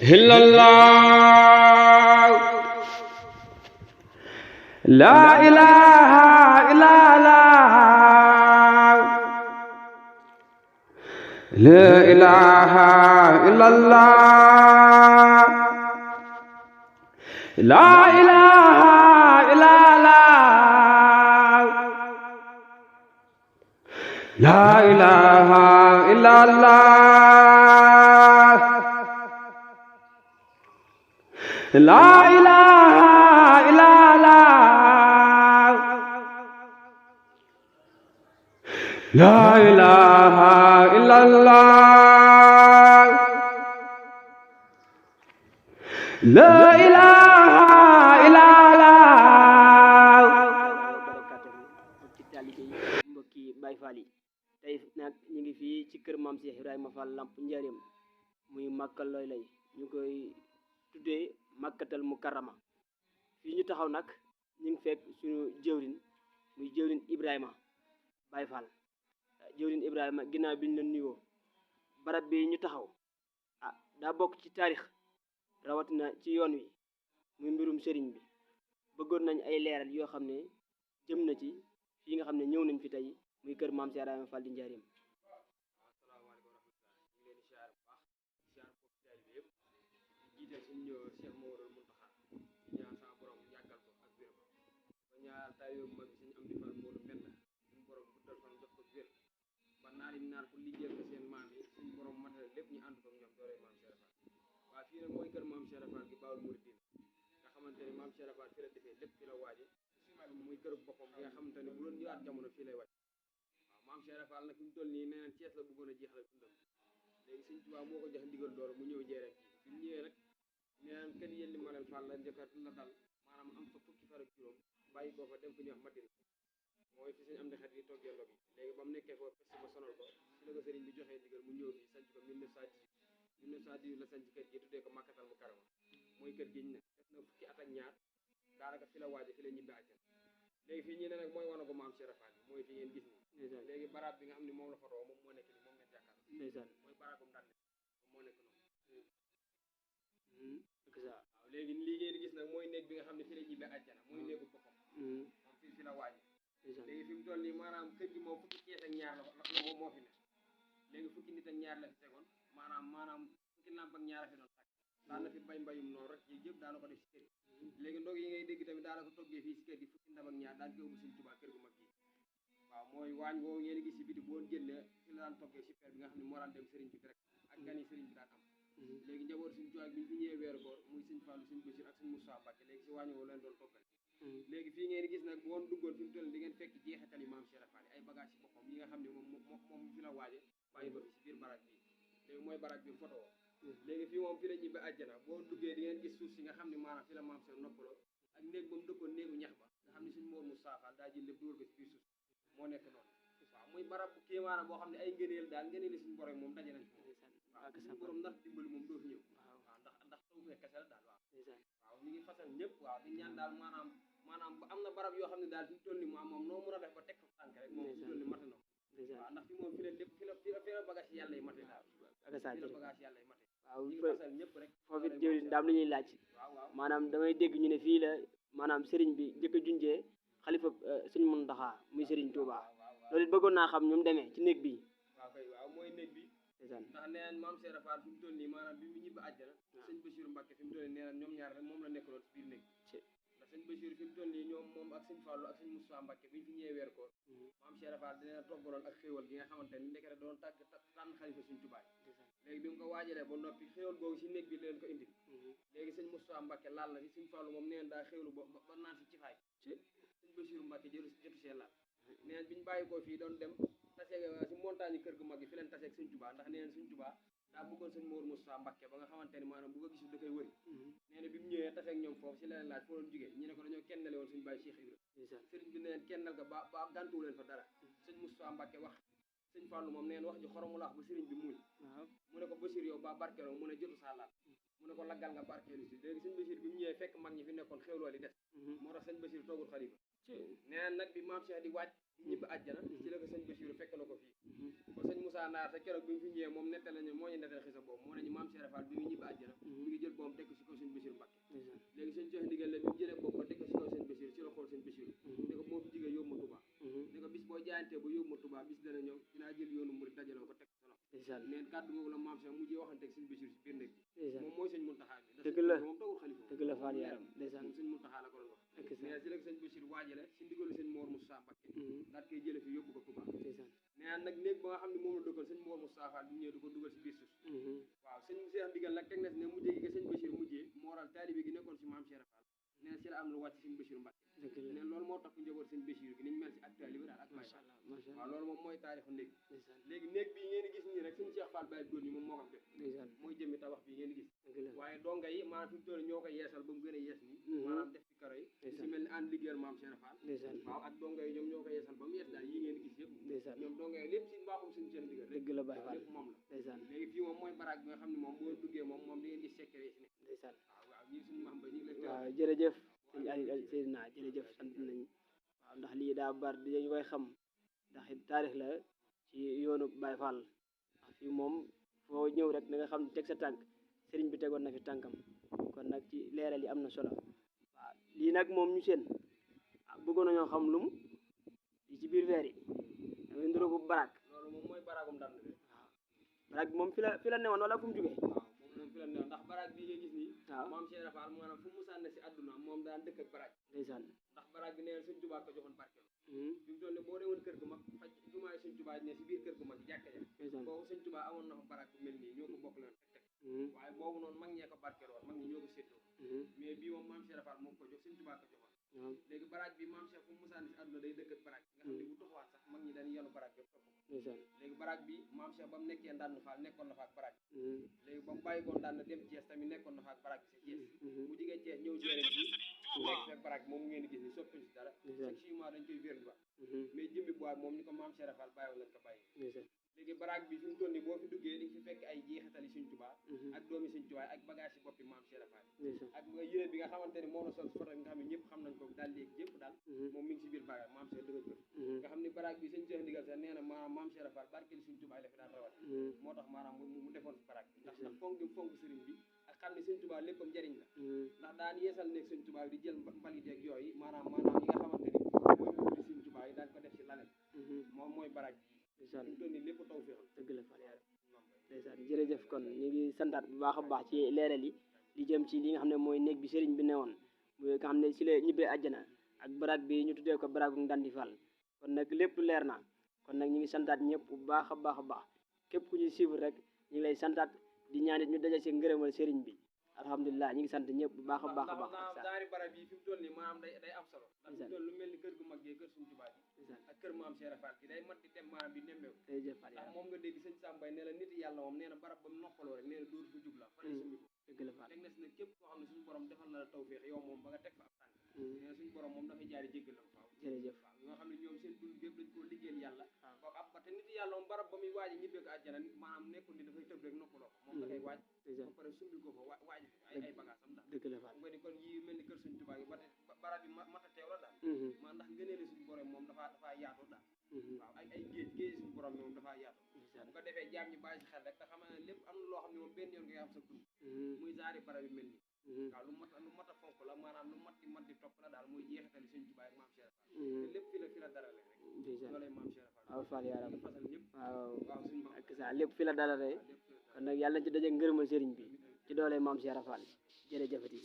إلا الله لا إله إلا الله لا إله إلا الله لا إله إلا الله لا إله إلا الله لا إله إلا الله لا إله إلا الله لا إله إلا الله mbokki Baye Fall yi tey nag ñu ngi fii ci kër Maam Cheikh Ibrahima Fall Lamp Njaaréem muy màkkal looy lay ñu koy tuddee màkkatal mukarrama fii ñu taxaw nag ñu ngi fekk suñu jëwrin muy jëwrin Ibrahima Baye Fall jëwrin Ibrahima ginnaaw bi ñu la nuyoo barab bi ñu taxaw daa bokk ci taarix rawatina ci yoon wi muy mbirum sëriñ bi bëggoon nañ ay leeral yoo xam ne jëm na ci fii nga xam ne ñëw nañ fi tey muy kër Maam Cheikh Ibrahima Fall di Njaaréem. asalaamaaleykum wa rahmatulah ñu ngi leen di siyaar bu baax siyaar foofu jaay bi yëpp di jiital suñu Cheikh Mamadou Mountakha di ñaan sama borom yàggal ko ak wér ko ba ñaar taalibe bu mag suñu am di Fall Modou Mbenda suñu borom guddal fan jox ko wér ba naar yi naar ko liggéeyal ko seen maam yi suñu borom matale lépp ñu ànd ko ñoom doole Maam Cheikh Fall waaw fii nag mooy kër Maam Cheikh Fall gi Baawul Mouridine nga xamante ne Maam Cheikh Fall fi la defee lépp fi la waaje muy kër boppam bi nga xamante ne bu doon ñëwaat jamono fii lay wàcc Maam Cheikh Fall nag fi mu toll nii nee nañ Cees la bëggoon a jeexal dundam léegi Sëñ Tuubaa moo ko jox ndigal loolu mu ñëw jeereen bi mu ñëwee nag nee nañ kër yéen li ma leen Fall la njëkkat la dal maanaam am fa fukki fan ak juróom bàyyi koo fa dem fu ñuy wax Madina mooy fi suñu am di xet yi toggee ndox yi léegi ba mu nekkee foofu peste ba sonal ko ci la ko sëriñ bi joxee ndigal mu ñëw fii sanc ko 1918 la sanc kër gi tuddee ko Makkatal Mukarrama mooy kër gi ñu ne def na fukki at ak ñaar daanaka fi la waaje fi la ñibbi àjjana léegi fii ñu ne nag mooy wana ko Maam Cheikh Fall mooy fi ngeen gis ni léegi baraab bi nga xam ne moom la fotoo moom moo nekk ni moom ngeen jàkkaar mooy baraabum ndànne moom moo nekk noonu waaw léegi lii ngeen gis nag mooy néeg bi nga xam ne fi la ñibbi àjjana mooy néegu boppam moom fii fi la waaje léegi fi mu toll nii maanaam kër gi moom fukki kees ak ñaar la moom moo fi ne léegi fukki nit ak ñaar la fi tegoon maanaam fukki lamp ak ñaar a fi doon tàkk daan na fi bay mbayum noonu rek yi yëpp daana ko def si kër gi léegi ndog yi ngay dégg tamit daana ko toggee fii si kër gi fukki ndab ak ñaar daan ko yóbbu Sëñ Tuubaa kër gu mag gi waaw mooy waañ boobu ngeen gis si biti boo génnee fi la daan toggee si per bi nga xam ne moo daan dem sëriñ bi direct ak gan yi sëriñ bi daan am léegi njaboot Sëñ Tuubaa bi ñu fi ñëwee weeru koor muy Sëñ Fallu Sëñ Basiir ak Sëñ Moussa Mbacke léegi si waañ boobu leen doon toggal léegi fii ngeen gis nag boon duggoon fi mu toll di ngeen fekk jeexitali Maam Cheikh Fall ay bagage si boppam yi nga xam ne moom fi la waaje bàyyi ko fi si biir barak bi léegi mooy barak bi photo léegi fii moom fi la ñibbi àjjana boo duggee di ngeen gis suuf si nga xam ne maanaam fi la Maam Cheikh noppaloo ak néeg ba mu dëkkoon néegu ñax ba nga xam ne suñu Mor Moussa Fall daa jël lépp dugal ko si biir suuf moo nekk noonu waaw muy barab bu kéemaana boo xam ne ay ngëneel daal ngëneel suñu borom moom daje nañ waaw suñu borom ndax dimbali moom doo fi ñëw waaw ndax taw fee kese la daal waaw ñu ngi fasal ñëpp waaw di ñaan daal maanaam ba am na barab yoo xam ne daal fi mu toll nii moom noo mën a def ba teg fa tànk rek moom fi mu toll nii mate na ko waaw ndax fi moom fi la lépp fi la bagage yàlla yi mate daal fi la bagage yàlla yi mate waaw ñu ngi fasal ñëpp rek foofu it jëwriñ daam lu ñuy laaj waaw maanaam damay dégg ñu ne fii la maanaam sëriñ bi njëkk a junjee xalifa Sëñ Muntaxa muy sëriñ Touba loolu it bëggoon naa xam ñu mu demee ci néeg bi waaw kay waaw mooy néeg bi ndax nee nañ Maam Cheikh Fall fi mu toll nii maanaam bi mu ñibbi àjjana Sëñ Basiiru Mbàkke fi mu toll nii nee nañ ñoom ñaar rek moom la nekkaloon ci biir néeg ndax Sëñ Basiiru fi mu toll nii ñoom moom ak Sëñ Fallu ak Sëñ Moussa Mbàkke bi ñu fi ñëwee weer ko Maam Cheikh Fall dina toggaloon ak xéewal gi nga xamante ni ndekete doon tànn xalifa Sëñ Tuubaa léegi bi mu ko waajalee ba noppi xéewal googu si néeg bi leen ko indi léegi Sëñ Moussa Mbàkke laal na si Sëñ Fallu moom nee daa xéewlu ba naan si ci faay Sëñ Basiiru Mbàkke jotu see laal neen biñu bàyyi ko fii doon dem taseeg si montagne kër gu mag gi fi leen taseeg Sëñ Tuubaa ndax nee na Sëñ Tuubaa daa bëggoon Sëñ Mor Moussa Mbacke ba nga xamante ni maanaam bu ko gisul da koy wëri nee na bi mu ñëwee taseeg ñoom foofu si la leen laaj foo doon jugee ñu ne ko dañoo kennale woon suñu bàyyi Cheikh Ibra sëriñ bi ne leen kennal ga ba gàntuwu leen fa dara Sëñ Moussa Mbacke wax Sëñ Fallu moom neen wax ji xoromu la wax ba sëriñ bi muuñ mu ne ko Basiir yow ba barkeeloo mu ne jotu saa laal mu ne ko laggal nga barkeelu si léegi Sëñ Basiir bi mu ñëwee fekk mag ñi fi nekkoon xéwloo li des moo tax Sëñ Basiir toogul xalifa nee na nag bi Maam Cheikh di wàcc ñibbi àjjana ci la ko Sëñ Basiiru fekk na ko fii ko Sëñ Moussa Naar te keroog bi mu fi ñëwee moom nettal nañu moo ñu nettal xisa boobu moo ne ñu Maam Cheikh Fall bi mu ñibbi àjjana mi ngi neen kàddu googu la maam Cheikh mujjee waxanteeg sëñ Bachir si biir nekk bi ndeysaan moom mooy sëñ Muntaxa bi ndax dëgg la moom tawul xalifa dëgg la Fall yaram ndeysaan moom sëñ Muntaxa la ko doon wax ak mais si la ko sëñ Bachir waajale si ndigalu sëñ Mor Moussa Mbacké daat koy jële fi yóbbu ko Touba ndeysaan nee nag néeg ba nga xam ne moom la dëkkal sëñ Mor Moussa Fall bi ñëwee di ko dugal si biir suuf waaw sëñ Cheikh ndigal nag teg na si ne mujjee gi sëñ Bachir mujjee moo waral taalibe gi nekkoon si maam Cheikh Fall nee na si la am lu wàcc sëñ Bachir Mbacké dëgg la neen loolu moo tax ku njaboot sëñ Bachir gi niñ mel si ak taalibe daal ak macha allah macha waaw allah loolu moom mooy taarixu néeg ndeysaan léegi néeg bii ngeen di gis nii rek sëñ Cheikh Fall Baye góor ñi moom moo ko def ndeysaan mooy jëmmi tabax bi ngeen di gis dëgg la waaye donga yi maanaam fi mu toll ñoo ko yeesal ba mu gën a yees nii maanaam def ci karo yi si mel ni ànd liggéeyal maam Cheikh Fall ndeysaan waaw ak donga yi ñoom ñoo ko yeesal ba mu yees daal yi ngeen di gis yëpp ndeysaan ñoom donga yi lépp si mbaaxum suñu Cheikh ndigal rek dëgg la Baye Fall lépp moom la ndeysaan léegi fii moom mooy baraag bi nga xam ne moom boo duggee moom di ngeen gis secret yi si ne ndeysaan waaw waaw ñii suñu maam ba ñu ngi lay waaw jërëjëf sëñ Aliou Seydina jërëjëf sant nañ waaw ndax lii daa bar dañ koy xam ndax taarix la ci yoonu Baye Fall ndax fii moom foo ñëw rek da nga xam teg sa tànk sëriñ bi tegoon na fi tànkam kon nag ci leeral yi am na solo waaw lii nag moom ñu seen bëggoon nañoo xam lum yi ci biir weer yi da nduro bu baraag loolu moom mooy baraagum ndand bi waaw baraag bi moom fi la newoon wala fu mu jógee waaw moom fi la newoon ndax baraag bi nga gis nii waaw maam Cheikh Fall maanaam fu mu sànne si àdduna moom daan dëkk ak baraag ndeysaan ndax baraag bi neen suñ Tuubaa ko joxoon barkeel fi mu toll ne boo demoon kër gu mag faj jumaay suñ Tuubaa ne si biir kër gu mag jàkka ja ndeysaan boobu suñ Tuubaa amoon na fa baraag bu mel nii ñoo ko bokk leen teg waaye boobu noonu mag ñee ko barkeel woon mag ñi ñoo ko séddoo mais bii moom maam Cheikh Fall moo ko jox suñ Tuubaa ko joxoon waaw léegi baraag bi maam Cheikh fu mu sànni si àdduna day dëkk ak baraag nga xam ne bu doxawaat sax mag ñi dañuy yenu baraag yëpp topp ko ndeysaan léegi baraag bi maam Cheikh ba mu nekkee ndànd Fall nekkoon na fa ak baraag léegi ba mu bàyyi koon ndànd dem Thiès tamit nekkoon na fa ak baraag bi si Thiès bu jigee Thiès ñëw jëre bi nekk fekk baraag bi moom ngeen di gis ni soppiñ si dara chaque 6 mois dañ koy verniwaat mais jëmmi bois moom ni ko maam Cheikh Fall bàyyiwoon lañ ko bàyyi léegi baraag bi fi mu toll nii boo fi duggee di fi fekk ay jeexitali Sëñ Tuubaa ak doomi Sëñ Tuubaa ak bagage yi boppi maam Cheikh Fall ak yére bi nga xamante ne moo la sol si photo bi nga xam ne ñëpp xam nañ ko daal léegi yëpp daal moom mi ngi si biir bagage maam Cheikh dëgg nga xam ne baraag bi Sëñ Cheikh ndigal sax nee na maanaam maam Cheikh Fall barkeel Sëñ Tuubaa la fi daan rawat moo tax maanaam mu defoon si baraag bi ndax fonk gi fonk sëriñ bi ak xam ne Sëñ Tuubaa léppam njariñ la ndax daan yeesal nekk Sëñ Tuubaa bi di jël mbalit ak yooyu maanaam yi nga xamante ni mooy mbiri Sëñ Tuubaa yi daan ko def si lalet moom mooy baraag bi fi mu toll nii lépp taw féexal dëgg la Fall yaram ndeysaan jërëjëf kon ñu ngi santaat bu baax a baax ci leeral yi li jëm ci li nga xam ne mooy néeg bi sëriñ bi newoon nga xam ne si la ñibbee àjjana ak baraag bi ñu tuddee ko baraagu Ndandi Fall kon nag lépp leer na kon nag ñu ngi santaat ñëpp bu baax a baax a baax képp ku ñuy suivre rek ñu ngi lay santaat di ñaanit ñu daje ci ngërëmal sëriñ bi alhamdulilah ñu ngi sant ñëpp bu baax a baax a baax daari barab yi fi mu toll nii maanaam day am solo ndax fi mu toll lu mel ni kër gu mag gi kër Sëñ Tuubaa bi ak kër maam Cheikh Fall gi day mat di dem maanaam di nemmeeku ndax moom nga dégg sëñ Sambay nee na nit yàlla moom nee na barab ba mu noppaloo rek nee na dóor fa jug la fa lay summi ko dëgg la Fall teg na si nag képp koo xam ne suñu borom defal na la tawféex yow moom ba nga teg fa ab tànk nee na suñu borom moom dafay jaari jéggal la faaw jërëjëf waaw ñoo xam ne ñoom seen dund gépp dañ koo liggéeyal yàlla ba ab ba te nit yàlla moom barab ba muy waaji ñibbee ko àjjana maanaam nekkul ni dafay tëb rek noppaloo ko moom da koy waaj ba pare summi ko fa waaj ay bagage am ndax dëgg la Fall nga ni kon yi mel ni kër Sëñ Tuubaa yi barab yi mat a teew la daal maa ndax ngëneeli suñu borom moom dafaa yaatu daal waaw ay géej suñu borom moom dafaa yaatu bu ko defee jaam ñi bàyyi si xel rek te xam ne lépp am na loo xam ne moom benn yoon ngay am sa dund muy zaari barab yi mel nii waaw lu mat a fonk la maanaam lu mat di topp la daal muy jeexitali Sëñ Tuubaa ak maam Cheikh Fall te lépp fi la darale rek loolay maam Cheikh Fall waaw Fall yaram fasal ñëpp waaw waaw suñu maam ak sa lépp fi la dalare kon nag yàlla na ci daje ngërëmal sëriñ bi ci doole maam Cheikh Fall jërëjëfati